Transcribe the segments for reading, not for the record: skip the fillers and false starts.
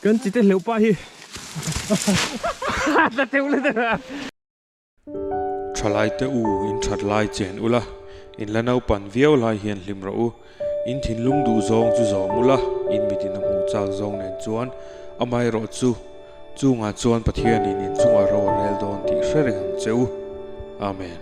Kan chite hleuh pah hi a teuh let a. Thalaite u, in that lai chen ula, in la naupan viau lai hian hlim rawh u. In thinlung duh zawng chu zawm ula, in mitin a hmuh chak zawng nen chuan amaherawh chu chungah chuan Pathianin in chungah ro a rel dawn tih hre reng ang che u. Amen.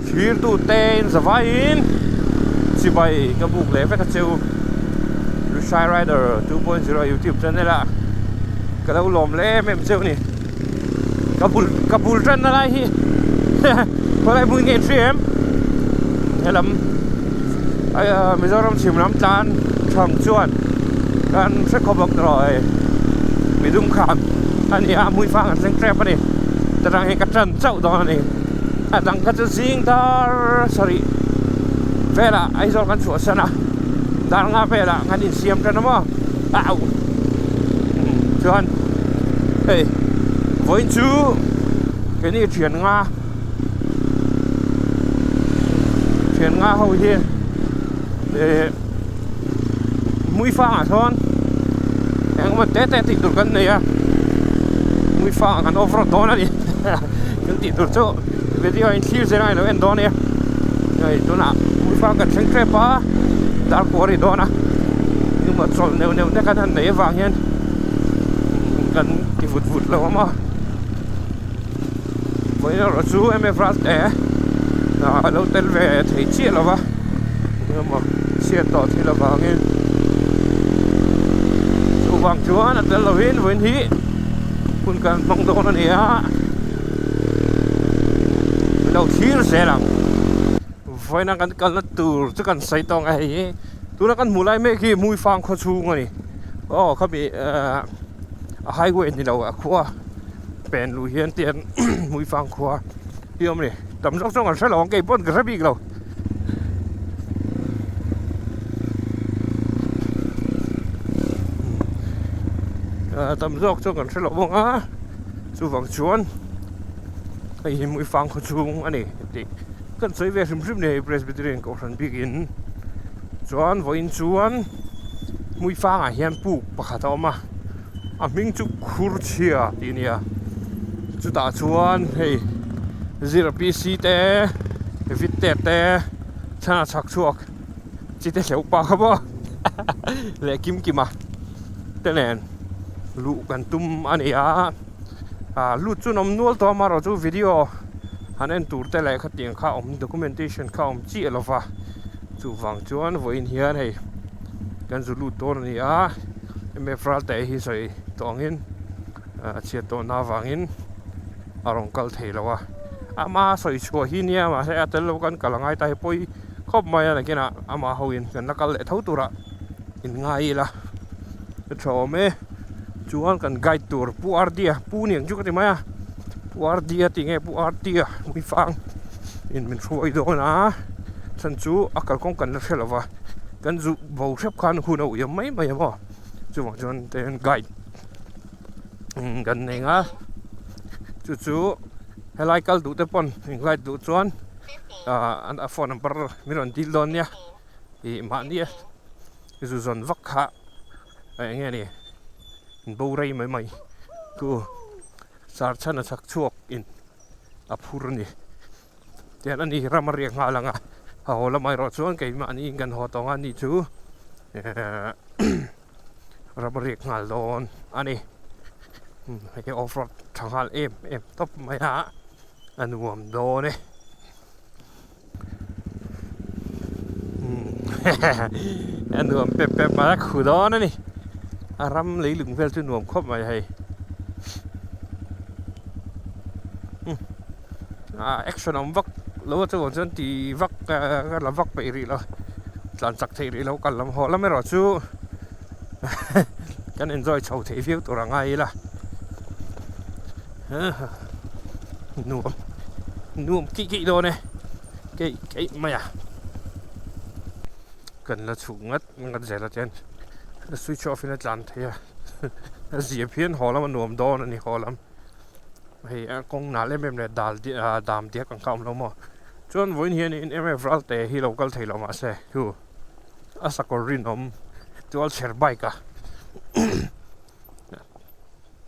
Thirtu te in zavaiin chibai ka buk leh vek a cheu Lushai Rider 2.0 YouTube channel ah ka lo lawm leh em em cheu a ni ka bul ka bul tanna lai hi khawlai hmun nge in hria em helam Mizoram chhim lam tlan thang chuan kan hre khawp ang tawh hei midum kham a ni a hmui fang an thleng tep a ni ta tang hian ka tan chauh dawn a ni a dang kha chu zing dar sarih velah Aizawl kan chhuahsan a dar nga velah kan insiam tan a maw au chuan hei vawiin chu keini thian nga thian nga ho hi eh mui fangah sawn engemaw te te tih tur kan nei a mui fangah kan off road dawn a ni kan tih tur chu video in thlir zel a ilo en dawn nia hei tunah mui fang kan thleng tep a dar pawh a ri dawn a engemaw chawlh neuh neuh te kan han neih avang hian kan ti vut vut lo a maw. Vawiin erawh chu MF Ralte a lo tel ve thei chiah lo va engemaw chhiat tawh thil avangin chuvang chuan a tel lovin vawiin hi hun kan hmang dawn a ni a min lo thlir zel ang vawiina kan kalna tur chu kan sawi tawng a hei hi tuna kan hmuh lai mek hi Hmuifang khaw chhung a ni aw khami ahh a highway ni lo a khua. Pen luh hian tian Hmuifang khua hi a awm a ni tam zawk zawk an hre lo ang kei pawn ka hre bik lo. Tam zawk chuan kan hre lo bawk a chuvang chuan hei hi Hmuifang khaw chhung a ni tih kan sawi ve hrim hrim ni Presbyterian kohhran bikin chuan vawiin chuan Hmuifangah hian puk pakhat a awm a. A hming chu Khurchhia tih a ni a chutah chuan hei zira PC te Vitte te chhana chhak chhuak chi te hleuh pa kha maw leh kim kima te nen luh kan tum a ni a ah lut chu an awm nual tawh a amaherawh chu video han en tur te leh khatiang kha a awm documentation kha a awm chiah lo va chuvang chuan vawiin hian hei kan zu lut dawn a ni a. MF Ralte hi sawi tawh angin a chhiat tawhna avangin a rawn kal thei lo a, ama sawi chhuah hi nia mahse a tel lo kan kal a ngai ta hi pawi khawp mai a nakinah ama hoin kan la kal leh tho turah in ngai ila a tha awm e chuan kan guide tur Pu Ardia Pu ni ang chu ka ti mai a Pu Ardia tih nge Pu Artia Muifang in min hruai dawn a chhan chu a kalkawng kan la hre lo va kan zu bo hrep khan hun a uiam mai mai a maw chuvang chuan te hian guide kan nei ang a chu chu helai kal duh te pawn in guide duh chuan ah a phone number min rawn dil dawn nia ih mahni a zu zawn vak kha eng nge ni bo rei mai mai chu char chhan a chhak chhuak in a phur a ni. Tihian ani ram a riak nghal ang a, a haw lamah erawh chuan keimahni kan haw tawng a ni chu ehh ram a riak nghal dawn a ni. Hei off road tha nghal em em tawp mai a, a nuam dawn e. A nuam pep pep mai a, khu dawn a ni. A ram leilung vel chu nuam khawp mai hei. Ah action awm vak lo a chuan chuan ti vak ka la vak peih rih lo tlan chak theih rih lo kal lam haw lam erawh chu kan enjoy chho thei viau tur a ngai ila nuam nuam keih keih dawn e keih keih mai a kan la chhuk ngat ngat zel a chuan switch off in a tlan thei a a zia phian haw lam a nuam dawn a ni haw lam. Hei a kawng nal em em leh dal dam diak ang kha a awm lo maw? Chuan vawiin hianin MF Ralte hi lo kal thei lo mahse chu a sakawr rinawm tualchher bike a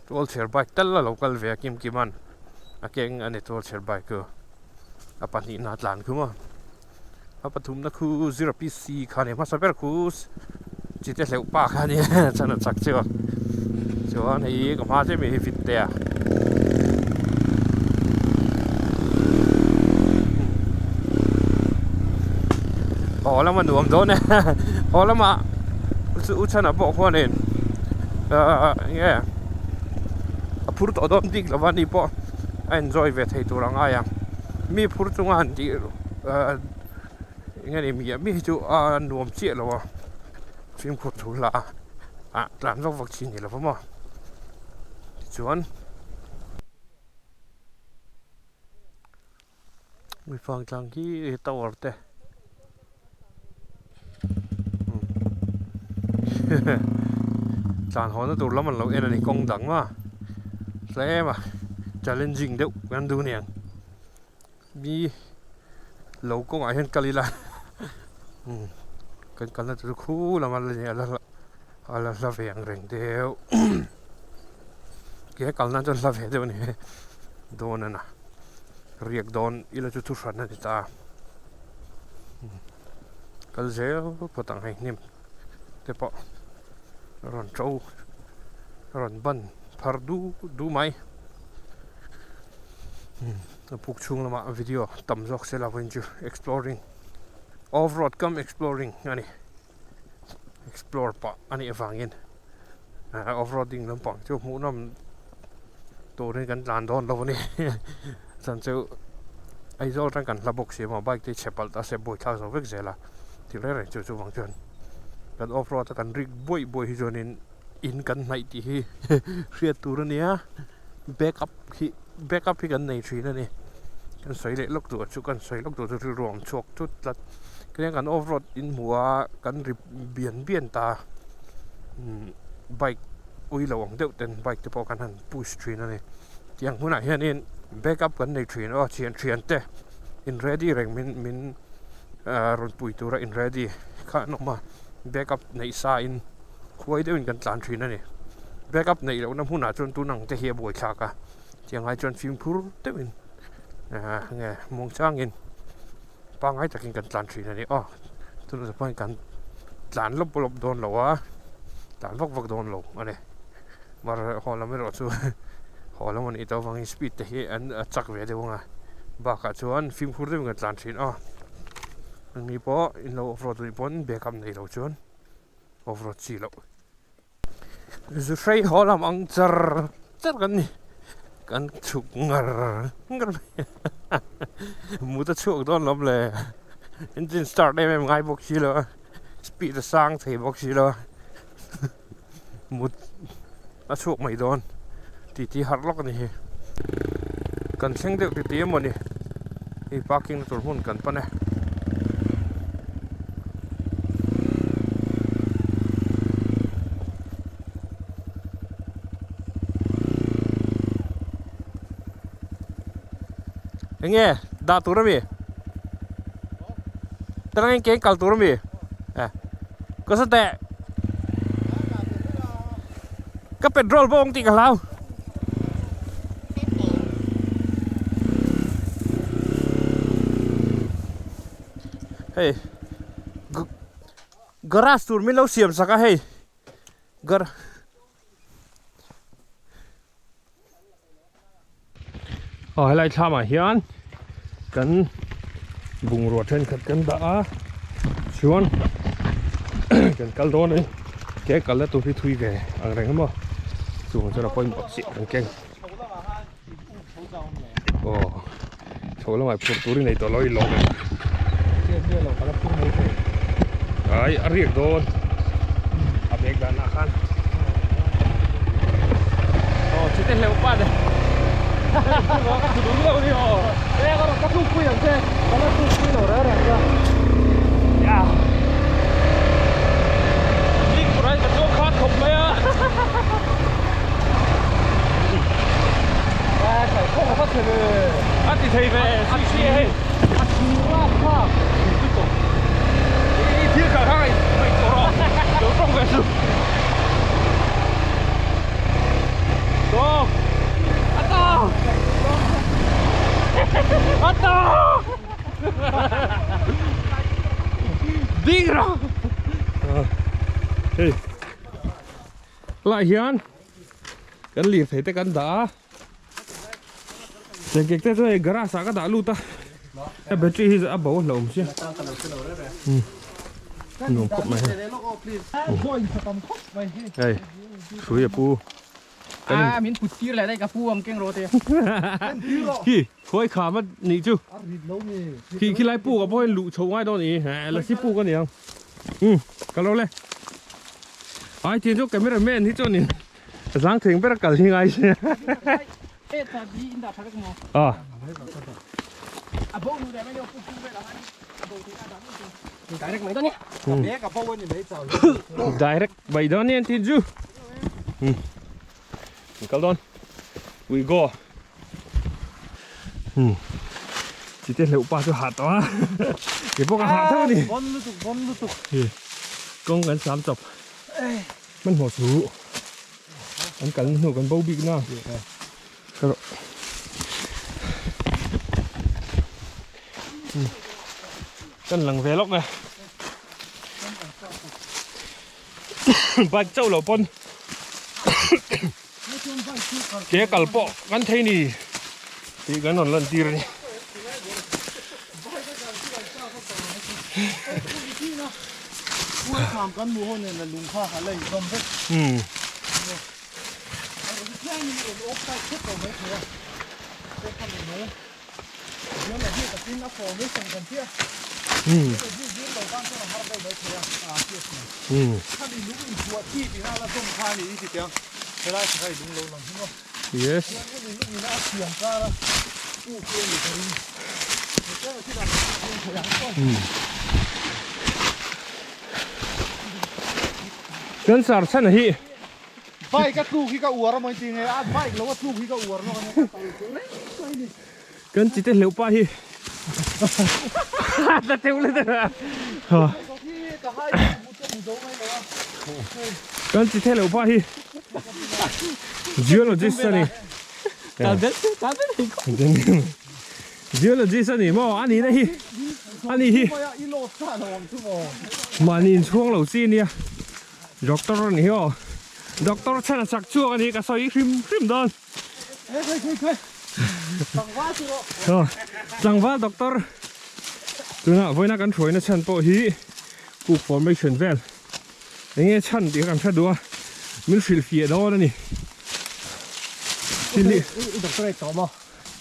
tualchher bike tal a lo kal ve a kim kim an a keng a ni tualchher bike chu a pahnihna tlan khu maw a pathumna khu zero PC kha a ni hmasa ber khu chite hleuh pa kha a ni chuan a chak chu chuan hei ka hma chiah mi hi fit te a. Haw lama nuam dawn e haw lamah u chhanah pawh khuanin ahh eng nge a phur tawh dawn bik lova ni pawh a enjoy ve thei tur a ngai ang mi phur chunga han tih ahh eng nge ni mi mi hi chu a nuam chiah lo a fimkhur thu hla a ah tlan vak vak chi ni lo va maw tichuan. Mifang tlang khi tower te tlan haw na tur lam an lo en a ni kawng dang a tlem a challenging deuh kan duh aniang mi lo kawngah hian kal ila kan kalna tur chu khu lam a la ni a a la hla ve ang reng deuh ke kalna chu a hla ve deuh a ni dawn a na riak dawn ila chu thu hran a ni ta kal zel phawt ang hei hnim te pawh a rawn to a rawn ban phar du du mai a puk chhung lamah video tam zawk se la vawiin chu exploring off road kam exploring a ni. Explore pah a nih avangin off roading lampang chu hmuhnawm turin kan tlan dawn lo a ni chuan chu Aizawl atang kan hla bawk si maw bike te hi chhe palh ta se buaithlak zo vek zel a ti reng reng chu chuvang chuan kan off road a kan rik buaih buaih hi chuanin in kan hnaih tih hi hriat tur a nia back up hi back up hi kan nei thin a ni kan sawi leh lawk duh chu kan sawi lawk duh chu rilru a awm chhuak thut tlat tihian kan off road in hmuh a kan ri bian bian ta umm bike ui lo ang deuh ten bike te pawh kan han push thin a ni tiang hunah hianin back up kan nei thin aw thian thian te in ready reng min min ah rawn pui tura in ready kha an awm a back up neih sa in. Khuai deuhin kan tlan thin a ni. Back up neih lohna hmunah chuan tun ang te hi a buaithlak a, tiang ai chuan fimkhur deuhin ah nge muangchangin pangngai takin kan tlan thin a ni aw. Tunah te pawhin kan tlan lawp lawp dawn lo a, tlan vak vak dawn lo a ni. Mar haw lam erawh chu haw lam a nih tawh avangin speed te hi an a chak ve deuh ang a, bakah chuan fimkhur deuhin kan tlan thin aw. Engni pawh in lo off road duh pawn back up nei lo chuan. Off road chi loh. Zu hrei haw lam ang char char kan ni. Kan chhuk ngar ngar mai a. Mut a chhuak dawn lawm le. Engine start em em ngai bawk si lo a. Speed a sang thei bawk si lo a. Mut a chhuak mai dawn. Titi harh lawk a ni hi. Kan thleng deuh titi emaw ni. Hei parking na tur hmun kan pan e. Enge dah tur ami? Tang keng kal tur ami? Eh. Ka sa teh. Ka petrol pawh awm tih ka hlau. Hei garage tur min lo siam sak a hei gar Aw helai thlamah hian kan bungrua thenkhat kan dah a chuan kan kal dawn a ni ke kalna tur hi thui ve ang reng emaw chuvang chuan a pawimawh chiah kan keng aw chho lamah phurh tur i nei tawh lo i lawm em ai a riak dawn a bag danah khan aw chite hleuh pa de ka thu dun lo ni aw e ka ka tluk pui ang che ka la tluk pui lo reng reng ka ya bik purai ka chuang khat khawp mai a. chhe ve. A ti thei ve a si hei. A chhung lak kha. I thil kha kha ngai ngai tawh rawh. Lo tawng ve chu. Tawk. A tawk. A tawk. Ding rawh. Hei. Lai hian kan lirthei te kan dah a. Chengkek te chu hei garage ah ka dah lut a a battery hi a bo hlauh awm sia nuam khawp mai hei hei hrui a pu a min put tir leh daih ka pu ang keng rawh te khi khawi kham a nih chu khi khi lai puk ah pawh hian luh chhoh ngai dawn a ni lasi puk a ni ang um ka lo le ai tin chu camera man hi chuan in Zang thing ber a kal hi ngai se. Ah. Direct mai dawn ni. Direct mai dawn ni an ti chu. Hmm. Kal dawn. We go. Hmm. Chite hleuh pa chu hah tawh a. Ke pawh ka hah tho a ni. Bon lutuk, bon lutuk. Kawng kan sam chawp. Hmanhmawh chu an kalna hnu kan bo bik na ka rawh kan lang ve lawk e bike chauh loh pawn ke kal pawh kan thei ni tih kan rawn lan tir a ni. Yes. Kan sar chhan hi. Bike a tluk hi ka uar a mawi ti nge a bike lo a tluk hi ka uar nawk a nia. Kan chite hleuh pa hi. Ta teuh le ta. Kan chite hleuh pa hi. Geologist a ni. Geologist a ni maw a nihna hi a ni hi. Mahni inchhuang lo chi ania. Doctor a ni hi aw. Doctor chhan a chak chhuak a ni ka sawi hrim hrim dawn. Tlangval doctor tuna vawiina kan hruaina chhan pawh hi cook formation vel enge chhan tih kha kan hre duh a min hrilh fiah dawn a ni. Thil hi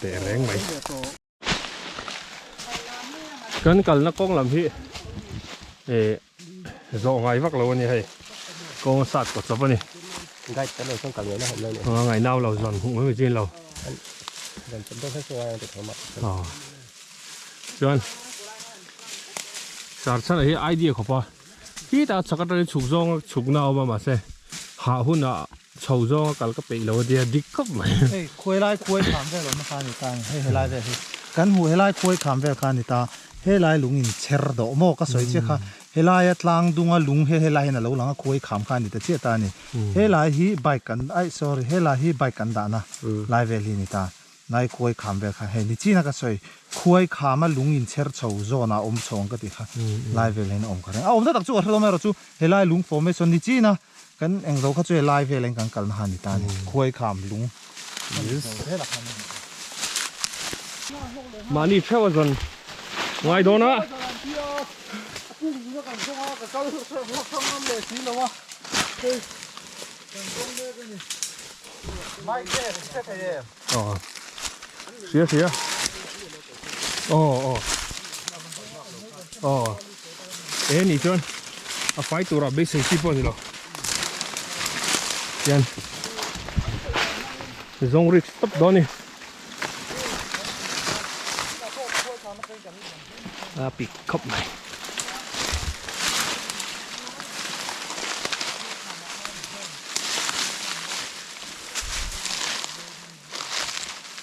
teh reng mai. Kan kalna kawng lam hi eh zawh ngai vak lo a ni hei kawng a sat kawt chawp a ni. Guide kan lo chuan kal ngaihna hawm lo a ni. A ngaih nau lo zawn hmuh mai mai chin lo. Zan chawp deuh hlek chu ngai ang ti tho mah. Aw chuan Sarchana hi idea khawp a khitah chhak atangin chhuk zawng a chhuk na a awm a mahse hah hunah Chho zawnga kal ka peih lo a tia dik khawp mai. Hei khuai lai khuai kham vel awmna kha a ni ta a ni, hei helai vel hi kan hmuh helai khuai kham vel kha a ni ta, helai lung in chher dawh maw ka sawi chiah kha, helaia tlang dunga lung he helai hian a lo lang a khuai kham kha a ni ta chiah ta a ni, helai hi bike kan aih sorry helai hi bike kan dahna lai vel hi a ni ta, nai khuai kham vel kha hei ni chin a ka sawi khuai khama lung in chher chho zawn ah a awm chho ang ka tih kha lai vel hian a awm kha reng a awm ta tak chu ka hre lo mai erawh chu helai lung formation ni chin a. Kan engzo kha chu helai vel in kan kalna han ni ta a ni. Khuai kham lung. Mahni theuh a zawn ngai dawn a. Aw hria hria aw aw aw e nih chuan a fai turah beisei chi pawh a ni lo hian zawng risk tawp dawn a ni a pik khawp mai.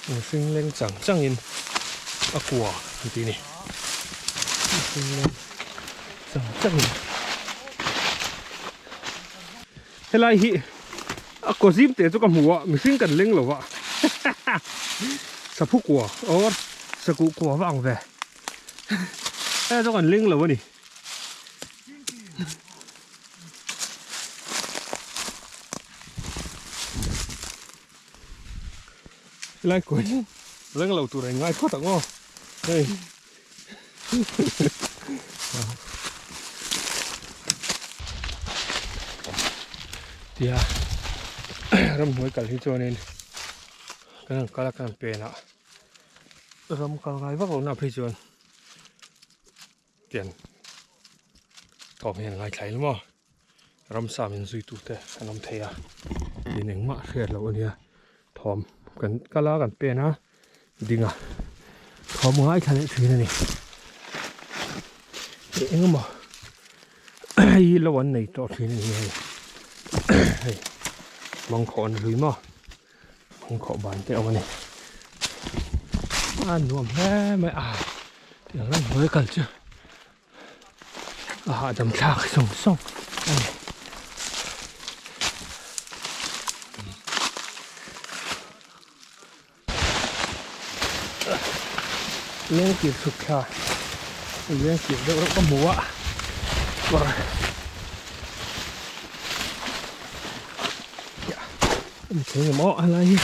Mihring leng chang changin a kua an tih a ni. Mihring leng chang changin. Helai hi a kaw zim te chu ka hmu a, mihring kan leng lo va. Saphu kua or sakuh kua va ang ve. Helai chu kan leng lo a ni. Helai kawi leng lo tur a in ngai phawt ang aw hei tia ramhnuai kal hi chuanin kan han kal a kan han pen a ram kal ngai vak lohna phei chuan Tiang tawp hian ngaithla ila maw ramsa min zui tute an awm thei a tin engmah hriat loh ania thawm kan kal a kan pen a ding a thawm ngaithla leh thin a ni eng emaw hei hi lo an nei tawh thin a ni hei hei mangkhawh an hlui maw mangkhawh ban te a awm a ni a nuam hle mai a. Tiang ram hnuai kal chu a hahdam thlak sawng sawng a ni. Lengkir chhuk thla lengkir deuh reuh ka hmu a kawr awm thei ngem aw a lai hi.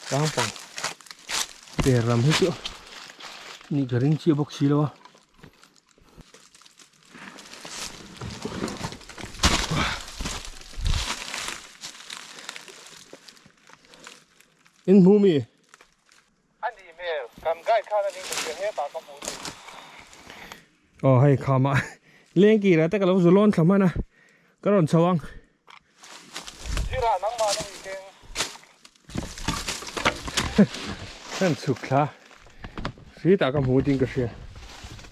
Tlang pang per lam hi chu nih ka ring chiah bawk si lo a. In hmu mi? A nih hmel, kan guide khan a ning ka hria hetah ka hmu tih. Aw hei khamah leng kir ah te ka lo zu lawn thla hman a, ka rawn chho ang. Zirah nangmah na nih keng. Kan chhuk thla hritah ka hmu ding ka hria,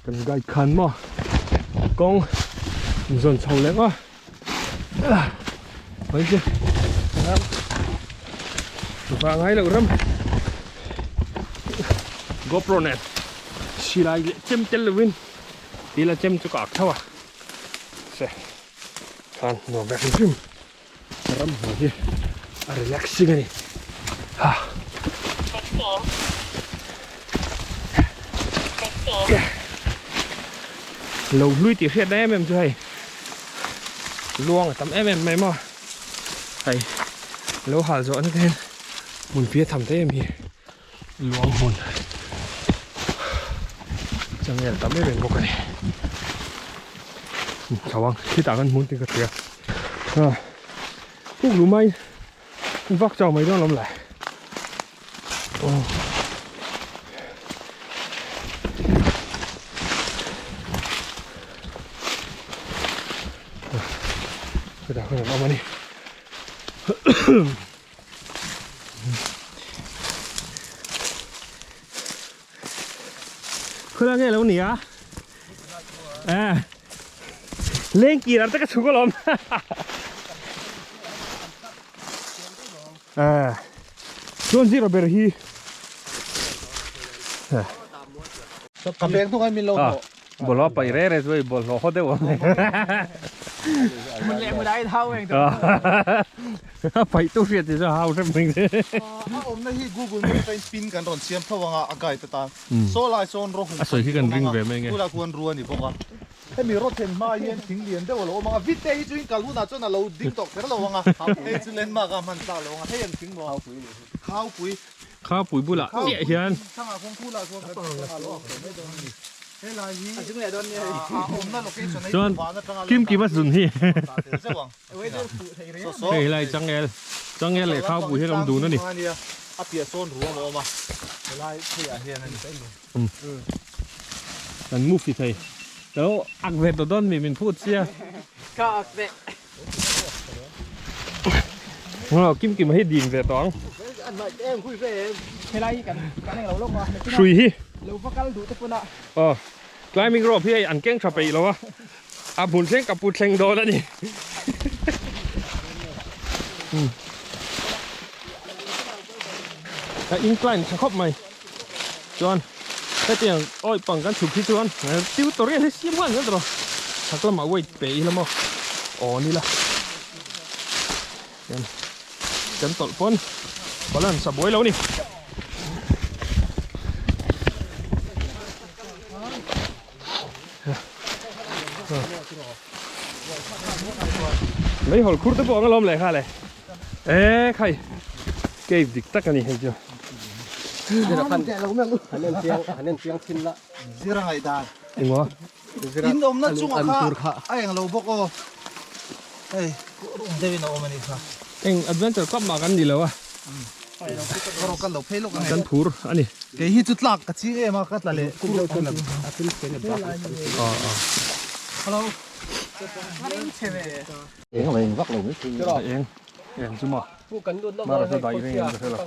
kan guide khan maw kawng in zawn chho leh maw mai chu ram va ngai loh ram GoPro nen silai leh chem tel lovin tila chem chu ka ak tho a se khan nuam ve hrim hrim ram hmuh hi a relaxing a ni ha. Lo hlui tih hriatna em em chu hei luang a tam em em mai maw hei lo hal zawh na te hian hmun pia tham te em hi luang hmun changel tam em em bawk a ni chho ang khitah khan hmun tin ka hria a puk lu mai vak chau mai dawn lawm le. Hetah khan an awm a ni. Khawlai nge lo ni a? Eh. Leng kir te ka chhuk alawm. Eh. Chuan zira ber hi. Ka pek hnung ai min lo hnawh. Bawlhhlawh a paih reng reng chu hei bawlhhlawh haw deuh ang. Mun leh mun ai hau reng A paih tu hriat hi chu a hau hrep mai. A awmna hi Google Map atangin pin kan rawn siam tho ang a, a guide atan. Saw lai sawn rawhung A sawi khi kan ring ve mai nge. Tunah khuan rua a ni bawk a. Hemi rawt then hma hian thing lian deuh a lo awm ang a, vite hi chu in kal hunah chuan a lo ding tawh kher lo ang a, hei chu landmark a hman tlak lo ang a, hei ang thing maw? Khaupui. Khaupui bulah chiah hian. Thangah khuan khulah chuan kan thing a lo awm tawh mai dawn a ni. Helai hi a awmna location a hi Chuan van atanga kim kim a zun hi. Zeuh ang. Hei helai changel changel leh khaupui hian awm dun a ni. A piah sawn ruam a awm a, helai pheiah hian a ni. Kan move ti thei. Ka lo ak ve tawh dawn mi min phut sia. Ka ak ve. Ngaw kim kim hi din ve tawh ang. Helai hi kan kan eng lo lawk a. Hrui hi. Lo va kal duh te pawn a. Aw. Climbing rope hi hei an keng tha peih lo a, a hmun thleng ka pu thleng dawn a ni. A incline tha khawp mai. Chuan hetiang awi pang kan chhuk hi chuan tutorial hi siam nghal zel tawh. Chhak lamah weight pe ila maw awn ila. Chuan kan tawlh pawn balance a buai lo a ni. Meihawl khur te pawh ang alawm leh kha le e khai cave dik tak a ni hei chu Zira ngaihdan engmaw in awmna chungah kha a eng lo bawk aw hei rum deuhin a awm a nih kha eng adventure club mah kan ni lo a Kan phur a ni. Kei hi chu tlak ka ching em a ka tla leh kur ang lo. Hello. Eng eng eng chu maw. Mara chu dai reng em ka hre lo.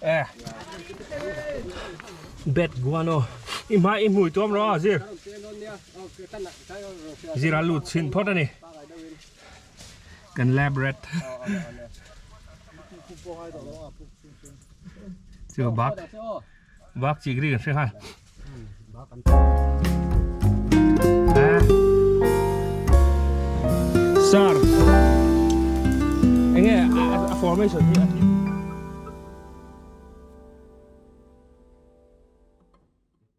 Eh. Bet guano. I hma i hmui tuam rawh a zir. Zir a lut chhin phawt a ni. Kan lab rat. Chu bak. Bak chi gri kan hre nghal. Sir. Enge a formation hi.